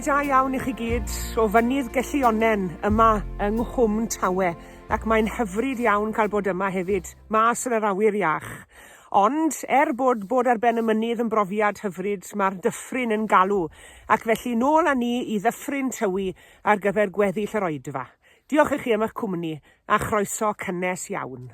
Bore da iawn i chi gyd o fynydd Gellionnen yma yng Nghwm Tawe ac mae'n hyfryd iawn cael bod yma hefyd, mas yn yr awyr iach. Ond, er bod bod ar ben y mynydd yn brofiad hyfryd, mae'r dyffryn yn galw, ac felly nôl â ni i Ddyffryn Tywi ar gyfer gweddill yr oedfa. Diolch i chi am eich cwmni, a chroeso cynnes iawn.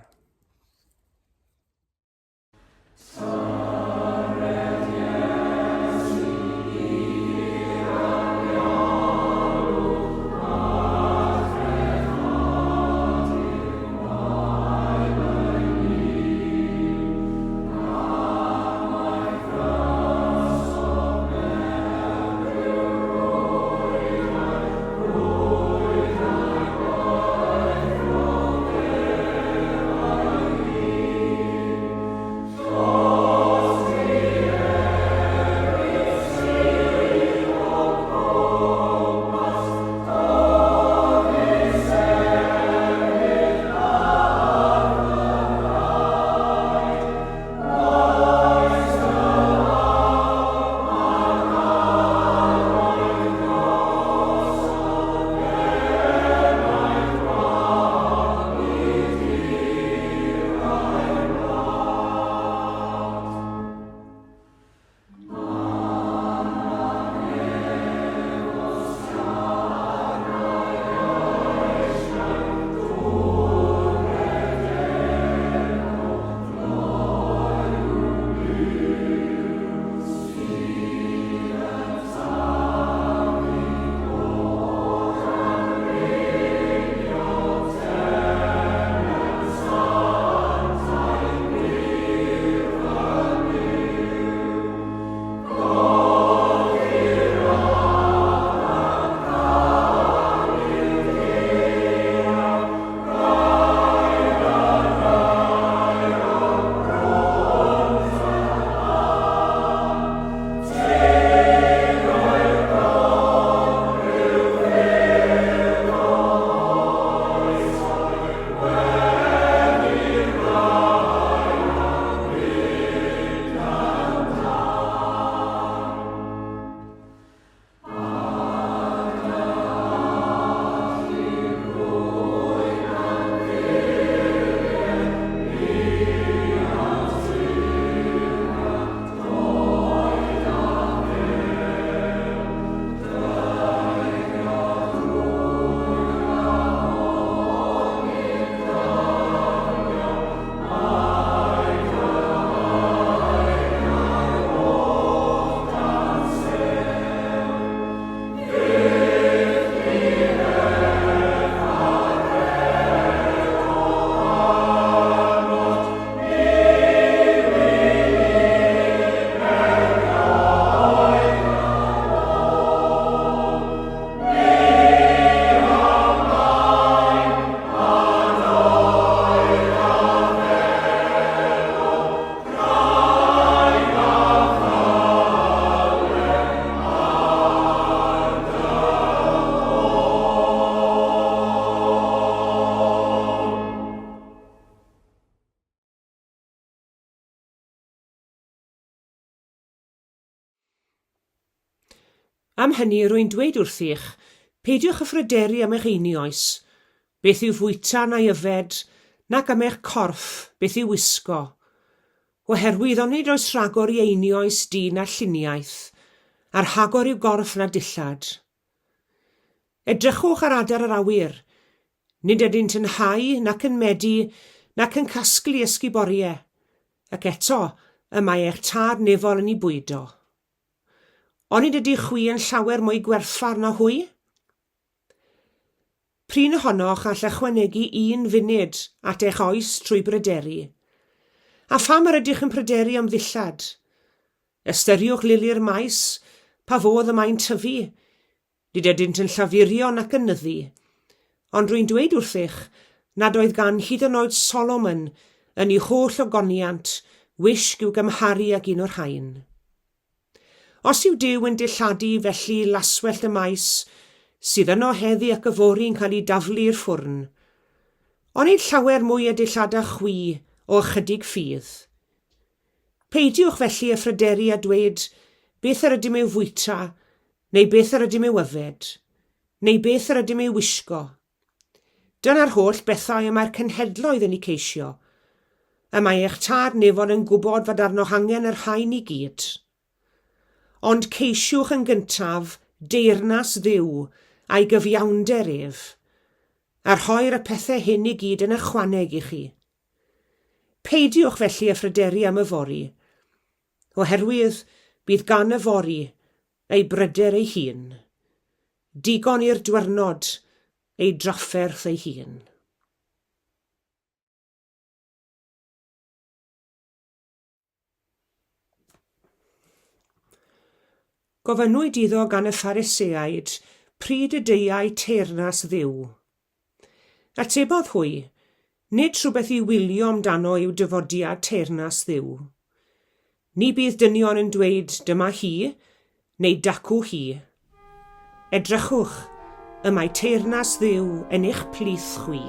Am hynny, rwy'n dweud wrthych, peidiwch â phryderu am eich einioes, beth i'w fwyta na'i yfed, nac am eich corff, beth i'w wisgo. Oherwydd onid oes rhagor i einioes dyn na lluniaeth, a rhagor i'w gorff na dillad? Edrychwch ar adar yr awyr, nid ydynt yn hau nac yn medi nac yn casglu ysguboriau, ac eto y mae eich Tad nefol yn eu bwydo. Onid ydych chwi yn llawer mwy gwerthfawr na hwy? Prin ohonoch all ychwanegu un funud at eich oes trwy bryderu. A pham yr ydych yn pryderu am ddillad? Ystyriwch lili'r maes, pa fodd y mae'n tyfu. Nid ydynt yn llafurio nac yn nyddu. Ond rwy'n dweud wrthych nad oedd gan hyd yn oed Solomon yn ei holl ogoniant wisg i'w gymharu ag un o'r rhain. Os yw Duw yn dilladu felly laswellt y maes, sydd yno heddi ac yfory yn cael ei daflu i'r ffwrn, onid llawer mwy y dillada chwi o ychydig ffydd? Peidiwch felly â phryderu a dweud, Beth yr ydym i'w fwyta? Neu beth yr ydym i'w yfed? Neu beth yr ydym i'w wisgo? Dyna'r holl bethau y mae'r cenhedloedd yn eu ceisio. Y mae eich Tad nefol yn gwybod fod arnoch angen y rhain i gyd. Ond ceisiwch yn gyntaf deyrnas Dduw a'i gyfiawnder ef, a rhoir y pethau hyn i gyd yn ychwaneg i chi. Peidiwch felly â phryderu am yfory, oherwydd bydd gan yfory ei bryder ei hun. Digon i'r dwyrnod ei drafferth ei hun. Gofynnwyd iddo gan y Phariseaid pryd y deuai teyrnas Dduw. Atebodd hwy, Nid rhywbeth i wylio amdano yw dyfodiad teyrnas Dduw. Ni bydd dynion yn dweud 'Dyma hi' neu 'Dacw hi'. Edrychwch, y mae teyrnas Dduw yn eich plith chwi.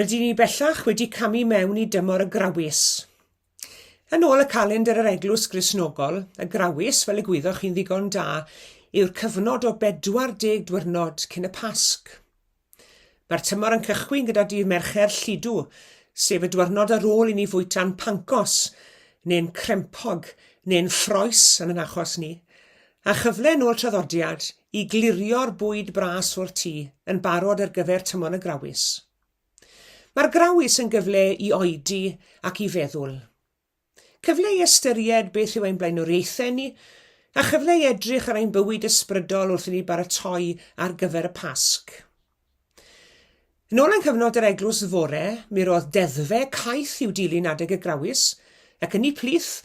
Rydyn ni bellach wedi camu mewn i dymor y Grawys. Yn ôl y calendr yr Eglwys Gristnogol, y Grawys, fel y gwyddoch chi'n ddigon da, yw'r cyfnod o 40 dwyrnod cyn y Pasg. Mae'r tymor yn cychwyn gyda dydd Mercher Lludw, sef y dwyrnod ar ôl i ni fwyta'n pancos, neu'n crempog, neu'n ffroes yn yn achos ni, a chyfle yn ôl traddodiad i glirio'r bwyd bras o'r tŷ yn barod ar gyfer tymor y Grawys. Mae'r Grawys yn gyfle i oedi ac i feddwl. Cyfle i ystyried beth yw ein blaenoriaethau ni, a chyfle i edrych ar ein bywyd ysbrydol wrth i ni baratoi ar gyfer y Pasg. Yn ôl yng nghyfnod yr Eglwys Fore, mi roedd deddfau caeth i'w dilyn adeg y Grawys, ac yn eu plith,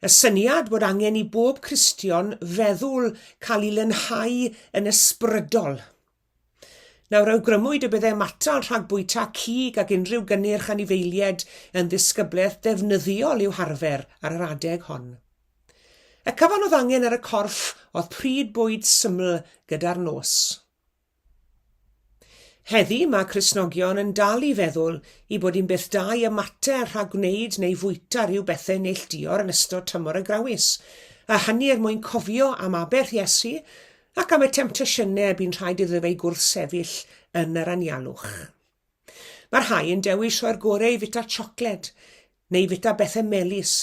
y syniad bod angen i bob Cristion feddwl cael ei lanhau yn ysbrydol. Nawr, awgrymwyd y byddai ymatal rhag bwyta cig ac unrhyw gynnyrch anifeiliaid yn ddisgyblaeth ddefnyddiol i'w harfer ar yr adeg hon. Y cyfan oedd angen ar y corff oedd pryd bwyd syml gyda'r nos. Heddi, mae Cristnogion yn dal i feddwl i bod hi'n beth da i ymatal rhag gwneud neu fwyta rhyw bethau neillduor yn ystod tymor y Grawys, a hynny er mwyn cofio am aberth Iesu ac am y temtasiynau y bu'n rhaid iddo fe eu gwrthsefyll yn yr anialwch. Mae rhai yn dewis rhoi'r gorau i fwyta siocled neu fwyta bethau melys,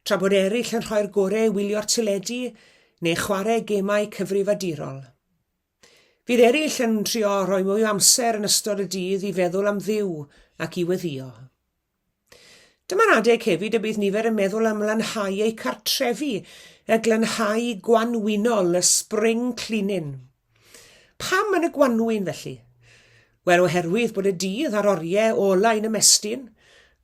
tra bod eraill yn rhoi'r gorau i wylio'r teledu neu chwarae gemau cyfrifadurol. Fydd eraill yn trio rhoi mwy o amser yn ystod y dydd i feddwl am Dduw ac i weddïo. Dyma'r adeg hefyd y bydd nifer yn meddwl am lanhau eu cartrefi, y glanhau gwanwynol, y spring cleaning. Pam yn y gwanwyn felly? Wel, oherwydd bod y dydd a'r oriau olau'n ymestyn,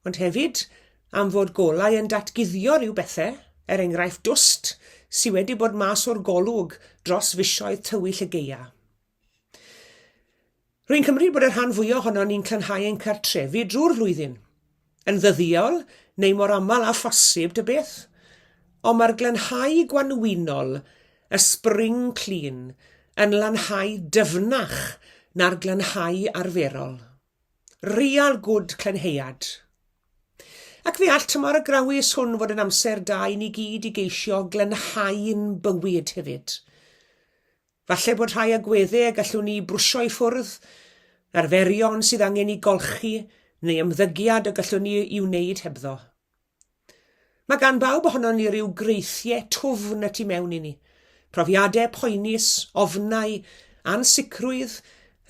ond hefyd am fod golau yn datguddio rhyw bethau, er enghraifft dwst, sy wedi bod mas o'r golwg dros fisoedd tywyll y gaea. Rwy'n cymryd bod y rhan fwyaf ohonon ni'n clanhau ein cartrefi drwy'r flwyddyn. Yn ddyddiol, neu mor aml â phosib, ta beth. Ond mae'r glanhau gwanwynol, y spring clean, yn lanhau dyfnach na'r glanhau arferol. Real good clanheuad. Ac fe all tymor y grawys hwn fod yn amser da i ni gyd i geisio glanhau'n bywyd hefyd. Falle bod rhai agweddau y gallwn ni brwsio i ffwrdd, arferion sydd angen i golchi neu ymddygiad y gallwn ni i wneud hebddo. Mae gan bawb ohonon ni ryw greithiau twfn y tu mewn i ni, profiadau poenus, ofnau, ansicrwydd,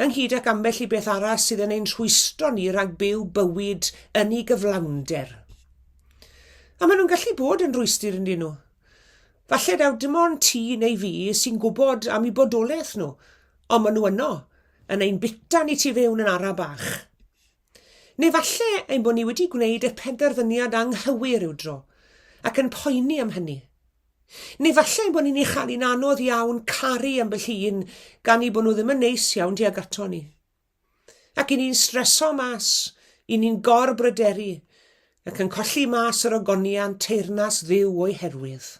ynghyd ac ambell i beth arall sydd yn ein rhwystro ni rhag byw bywyd yn ei gyflawnder. A maen nhw'n gallu bod yn rwystr ynddyn nhw. Falle daw dim ond ti neu fi sy'n gwybod am eu bodolaeth nhw, ond maen nhw yno, yn ein bita ni tu fewn yn ara bach. Neu falle ein bod ni wedi gwneud y penderfyniad anghywir ryw dro, ac yn poeni am hynny. Neu falle ein bod ni'n ei chael hi'n anodd iawn caru ambell un gan eu bod nhw ddim yn neis iawn tuag ato ni. Ac i ni'n streso mas, i ni'n gor-bryderu, ac yn colli mas yr ogoniant teyrnas Dduw o'i herwydd.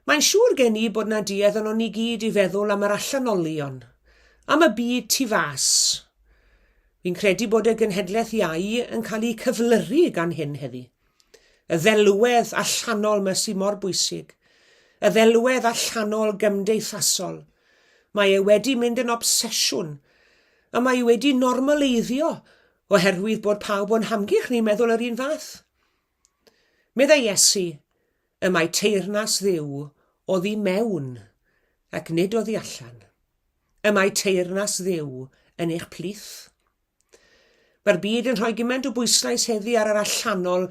Mae'n siŵr gen i bod 'na duedd ynon ni gyd i feddwl am yr allanolion, am y byd tu fas. Fi'n credu bod y genhedlaeth iau yn cael eu cyflyru gan hyn heddi. Y ddelwedd allanol 'ma sy mor bwysig. Y ddelwedd allanol gymdeithasol. Mae e wedi mynd yn obsesiwn, a mae e wedi normaleiddio oherwydd bod pawb o'n hamgylch ni'n meddwl yr un fath. Meddai Iesu, y mae teyrnas Dduw oddi mewn ac nid oddi allan. Y mae teyrnas Dduw yn eich plith. Mae'r byd yn rhoi gymaint o bwyslais heddi ar yr allanol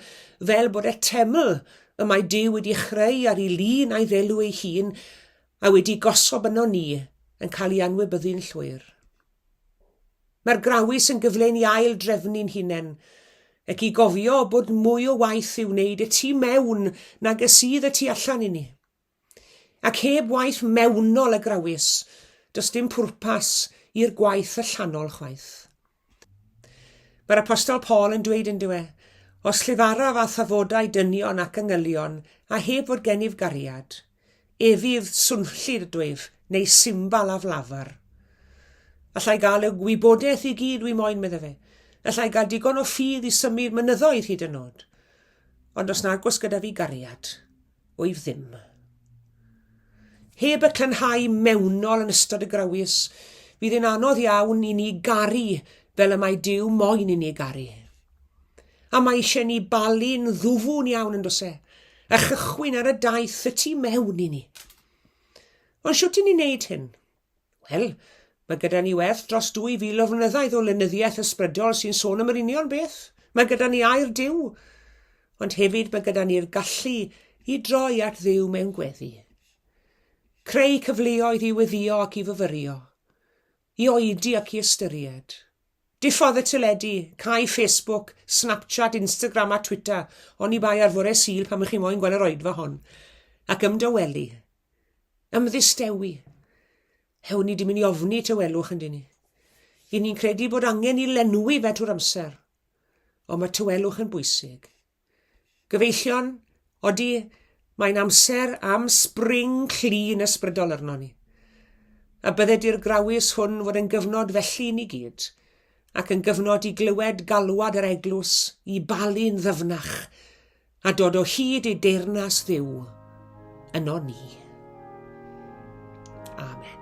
fel bod y teml y mae Duw wedi chreu ar ei lun a'i ddelw ei hun a wedi gosob yno ni yn cael ei anwybyddu'n llwyr. Mae'r grawys yn gyfle i ni ail drefnu'n hunain ac i gofio bod mwy o waith i'w wneud y tu mewn nag y sydd y tu allan i ni. Ac heb waith mewnol y grawys, does dim pwrpas i'r gwaith allanol chwaith. Mae'r Apostol Paul yn dweud yn dyw e, Os llefaraf â thafodau dynion ac angylion, a heb fod gennyf gariad, efydd swnllyd ydwyf, neu simbal aflafar. Allai gael y gwybodaeth i gyd wi moyn, medde fe. Alla i gael digon o ffydd i symud mynyddoedd hyd yn oed. Ond os nag oes gyda fi gariad, wyf ddim. Heb y clanhau mewnol yn ystod y grawys, fydd yn anodd iawn i ni garu fel y mae Duw moyn i ni garu. A mae eisiau ni balu'n ddwfwn iawn yn does e, a chychwyn ar y daith y tu mewn i ni. Ond shwt i ni'n neud hyn? Wel, mae gyda ni werth dros 2,000 o flynyddoedd o lenyddiaeth ysbrydol sy'n sôn am yr union beth. Mae gyda ni air Duw, ond hefyd mae gyda ni'r gallu i droi at Dduw mewn gweddi. Creu cyfleoedd i weddïo ac i fyfyrio, i oedi ac i ystyried. Diffodd y teledu, cau Facebook, Snapchat, Instagram a Twitter, oni bai ar fore Sul pan ych chi moyn gweld yr oedfa hon, ac ymdawelu. Ymddistewi. Hewn ni 'di mynd i ofni tawelwch yndyn ni. I ni'n credu bod angen i lenwi fe trwy'r amser. Ond mae tawelwch yn bwysig. Gyfeillion, odi, mae'n amser am spring clean ysbrydol arno ni. A bydded i'r grawys hwn fod yn gyfnod felly i ni gyd, ac yn gyfnod i glywed galwad yr eglwys i balu'n ddyfnach a dod o hyd i deyrnas Dduw yno ni. Amen.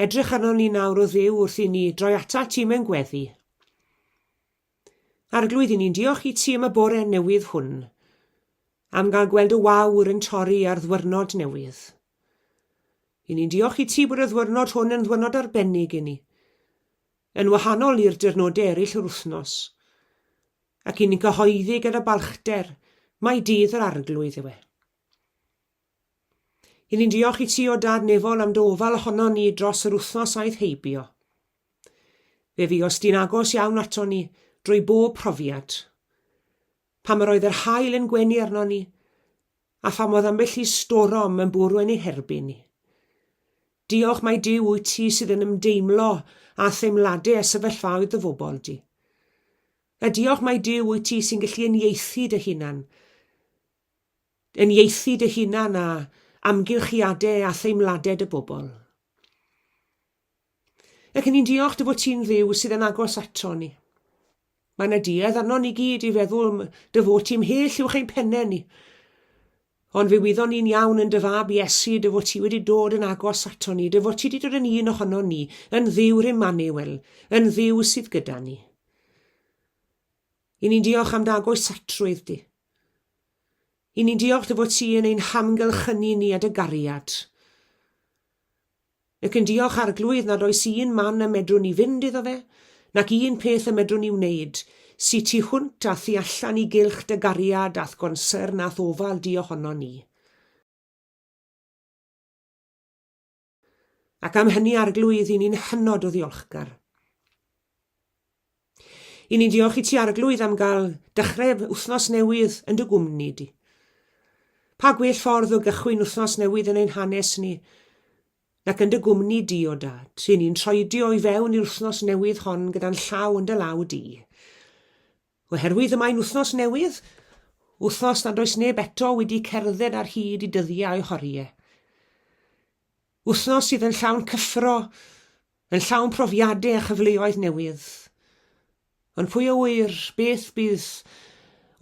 Edrych arnon ni nawr o Dduw wrth i ni droi atat ti mewn gweddi. Arglwydd, i ni'n diolch i ti am y bore newydd hwn, am gael gweld y wawr yn torri ar ddwyrnod newydd. I ni'n diolch i ti bod y ddwyrnod hwn yn ddwyrnod arbennig i ni, yn wahanol i'r diwrnodau eraill yr wythnos, ac i ni'n cyhoeddi gyda balchder mai dydd yr Arglwydd yw e. I ni'n diolch i ti o Dad Nefol am dy ofal ohonon ni dros yr wythnos aeth heibio. Fe fuost di'n agos iawn aton ni drwy bob profiad. Pam yr oedd yr haul yn gwenu arnon ni, a pham oedd ambell i storom yn bwrw yn ein herbyn ni. Diolch mai Duw wyt ti sydd yn ymdeimlo â theimladau a sefyllfaoedd dy fobl di. A diolch mai Duw wyt ti sy'n gallu uniaethu dy hunan Uniaethu dy hunan â, amgylchiadau a theimladau dy bobl. Ac ni'n diolch dy fod ti'n Dduw sydd yn agos ato ni. Mae yna duedd arnon ni gyd i feddwl dy fod ti mhell uwch ein pennau ni. Ond fe wyddon ni'n iawn yn dy fab Iesu dy fod ti wedi dod yn agos ato ni, dy fod ti wedi dod yn un ohonon ni, yn Dduw'r Emmanuel, yn Dduw sydd gyda ni. I ni'n diolch am dy agosatrwydd di. I ni'n diolch dy fod ti yn ein hamgylchynu ni â dy gariad. Ac yn diolch Arglwydd nad oes un man y medrwn ni fynd iddo fe, nac un peth y medrwn ni wneud, sy tu hwnt a thu allan i gylch dy gariad a'th gonsyrn a'th ofal di ohonon ni. Ac am hynny Arglwydd, i ni'n hynod o ddiolchgar. I ni'n diolch i ti Arglwydd am gael dechrau wythnos newydd yn dy gwmni di. Pa gwell ffordd o gychwyn wythnos newydd yn ein hanes ni, nac yn dy gwmni di, o Dad. I ni'n troedio i fewn i'r wythnos newydd hon gyda'n llaw yn dy law di. Oherwydd y mae'n wythnos newydd, wythnos nad oes neb eto wedi cerdded ar hyd i dyddiau o'i horiau. Wythnos sydd yn llawn cyffro, yn llawn profiadau a chyfleoedd newydd. Ond pwy a ŵyr beth bydd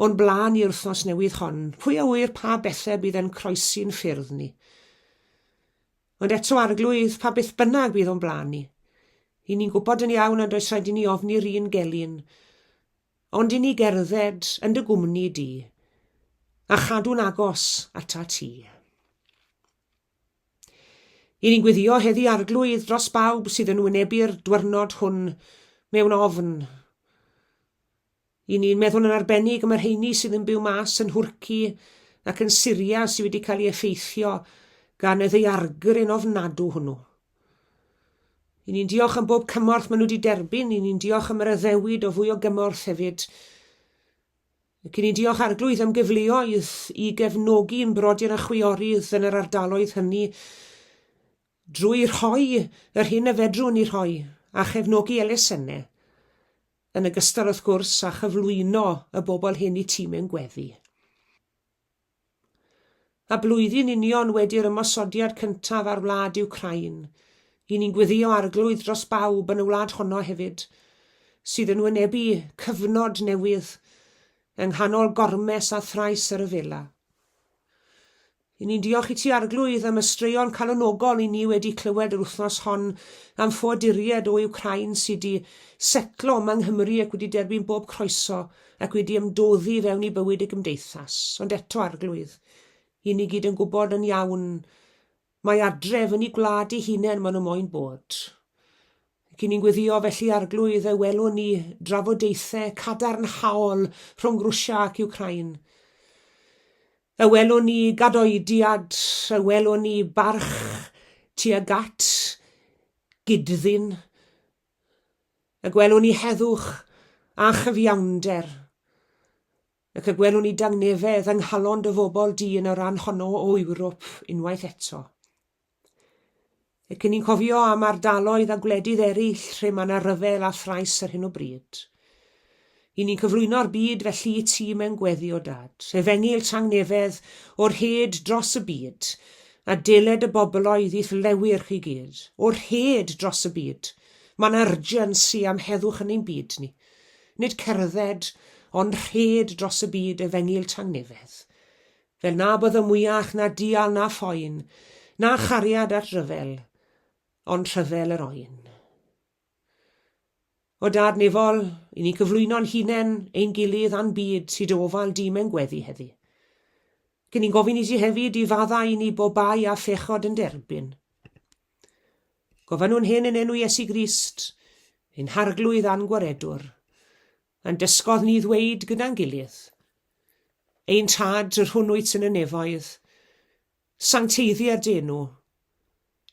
o'n blaen i'r wythnos newydd hon? Pwy a ŵyr pa bethau bydd yn croesi'n ffyrdd ni? Ond eto Arglwydd, pa beth bynnag bydd o'n blaen ni, i ni'n gwybod yn iawn nad oes rhaid i ni ofni'r un gelyn, ond i ni gerdded yn dy gwmni di, a chadw'n agos atat ti. I ni'n gweddio heddi Arglwydd dros bawb sydd yn wynebu'r dwyrnod hwn mewn ofn. I ni'n meddwl yn arbennig am y rheini sydd yn byw mas yn Nhwrci ac yn Syria sydd wedi cael ei effeithio gan y ddaeargryn ofnadw hwnnw. I ni'n diolch am bob cymorth maen nhw wedi derbyn, i ni'n diolch am yr addewid o fwy o gymorth hefyd. Ac i ni'n diolch Arglwydd am gyfleoedd i gefnogi'n brodyr a chwiorydd yn yr ardaloedd hynny drwy rhoi yr hyn y fedrwn ni rhoi a chefnogi elusennau, yn ogystal wrth gwrs â chyflwyno y bobl hyn i ti mewn gweddi. A blwyddyn union wedi'r ymosodiad cyntaf ar wlad Iwcrain, i ni'n gweddio Arglwydd dros bawb yn y wlad honno hefyd, sydd yn wynebu cyfnod newydd yng nghanol gormes a thrais y rhyfela. I ni'n diolch i ti Arglwydd am y straeon calonogol i ni wedi clywed yr wythnos hon am ffoaduriaid o Iwcrain sydd wedi setlo yma yng Nghymru ac wedi derbyn bob croeso ac wedi ymdoddi i fewn i bywyd y gymdeithas. Ond eto, Arglwydd, i ni gyd yn gwybod yn iawn mai adref yn eu gwlad eu hunain maen nhw moyn bod. Ac i ni'n gweddio felly, Arglwydd, y welwn ni drafodaethau cadarnhaol rhwng Rwsia ac Iwcrain. Y welwn ni gadoediad, y welwn ni barch tuag at gyd-ddyn, Y gwelwn ni heddwch a chyfiawnder, ac y gwelwn ni dangnefedd yng nghalon dy fobl di yn y rhan honno o Ewrop unwaith eto. Ac yn ni'n cofio am ardaloedd a gwledydd eraill lle mae yna ryfel a thrais ar hyn o bryd. I ni'n cyflwyno'r byd felly i ti mewn gweddi o Dad. Efengyl tangnefedd o'r hed dros y byd, a deled y bobloedd i'th lewyrch i gyd. O'r hed dros y byd. Mae'n urgency am heddwch yn ein byd ni. Nid cerdded, ond rhed dros y byd efengyl tangnefedd. Fel na byddo mwyach na dial na phoen, na chariad at ryfel, ond rhyfel yr oen. O Dad nefol, i ni cyflwyno'n hunain, ein gilydd a'n byd i dy ofal di mewn gweddi heddi. Cyn ni'n gofyn i ti hefyd i faddau i ni bob bai a phechod yn derbyn. Gofynnwn hyn yn enw Iesu Grist, ein Harglwydd a'n Gwaredwr, a'n dysgodd ni ddweud gyda'n gilydd, Ein Tad, yr hwn wyt yn y nefoedd, sancteiddier dy enw,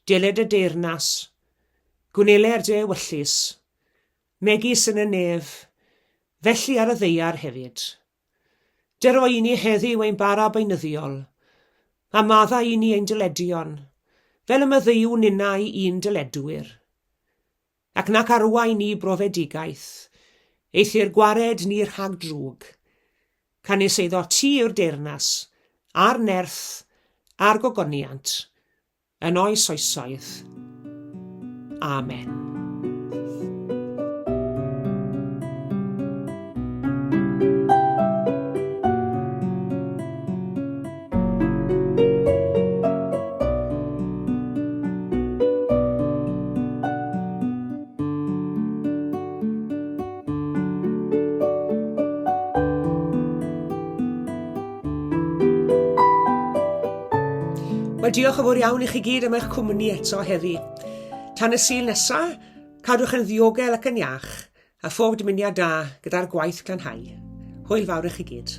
Deled y deyrnas, gwneler dy ewyllys, megis yn y nef, felly ar y ddaear hefyd. Dyro i ni heddiw ein bara beunyddiol, a maddau i ni ein dyledion, fel y maddeuwn ninnau i'n dyledwyr. Ac nac arwain ni brofedigaeth, eithr gwared ni rhag drwg. Canys eiddo ti yw'r deyrnas, a'r nerth, a'r gogoniant, yn oes oesoedd. Amen. Wel, diolch yn fawr iawn i chi gyd am eich cwmni eto heddi. Tan y Sul nesa, cadwch yn ddiogel ac yn iach, a phob dymuniad da gyda'r gwaith glanhau. Hwyl fawr i chi gyd.